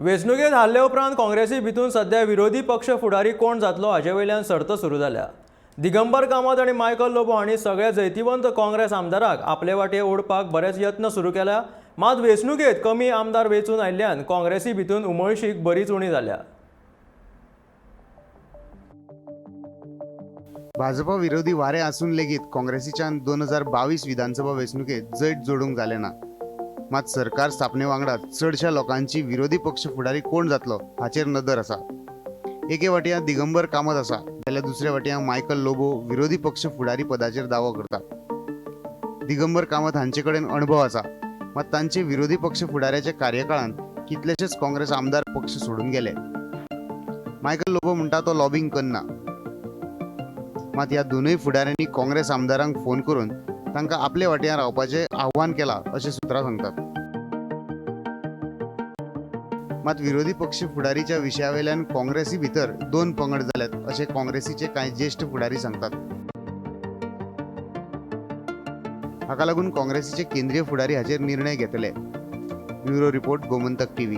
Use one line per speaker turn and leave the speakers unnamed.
वेंचणुकेंत हारले उपरांत काँग्रेसी भितून सध्या विरोधी पक्ष फुडारी कोण जातलो हाचे वयल्यान सर्त सुरू जाल्या. दिगंबर कामत आनी मायकल लोबो हांणी सगळ्या जैतिवंत काँग्रेस आमदाराक आपले वाटेर ओडपाक बरेच यत्न सुरू केल्या. मात वेंचणुकेंत कमी आमदार वेंचून आयिल्ल्यान काँग्रेसी भितून उमळशीक बरीच उणी जाल्या.
भाजपा विरोधी वारें आसून लेगीत काँग्रेसीच्यान 2022 विधानसभा वेंचणुकेंत जैत जोडूंक जालें ना. मात सरकार स्थापने वांगडा चडश्या लोकांची विरोधी पक्ष फुडारी कोण जातलो हाचेर नदर आसा. एके वटयां दिगंबर कामत आसा जाल्यार दुसऱ्या वटयां मायकल लोबो विरोधी पक्ष फुडारी पदाचेर दावो करता. दिगंबर कामत हांचे कडेन अणभव आसा, मात तांचे विरोधी पक्ष फुडाऱ्याच्या कार्यकाळांत कितलेशेच काँग्रेस आमदार पक्ष सोडून गेले. मायकल लोबो म्हणटा तो लॉबींग करना. मात ह्या दोनूय फुडाऱ्यांनी काँग्रेस आमदारांक फोन करून तांकां आपले वाटयां रावपाचें आव्हान केलां अशें सुत्रां सांगतात. मात विरोधी पक्ष फुडारीच्या विशयावेल्यान काँग्रेसी भितर दोन पंगड जाल्यात अशें काँग्रेसीचे कांय ज्येश्ठ फुडारी सांगतात. हाका लागून काँग्रेसीचे केंद्रीय फुडारी हाचेर निर्णय घेतले. Bureau report, Gomantak TV.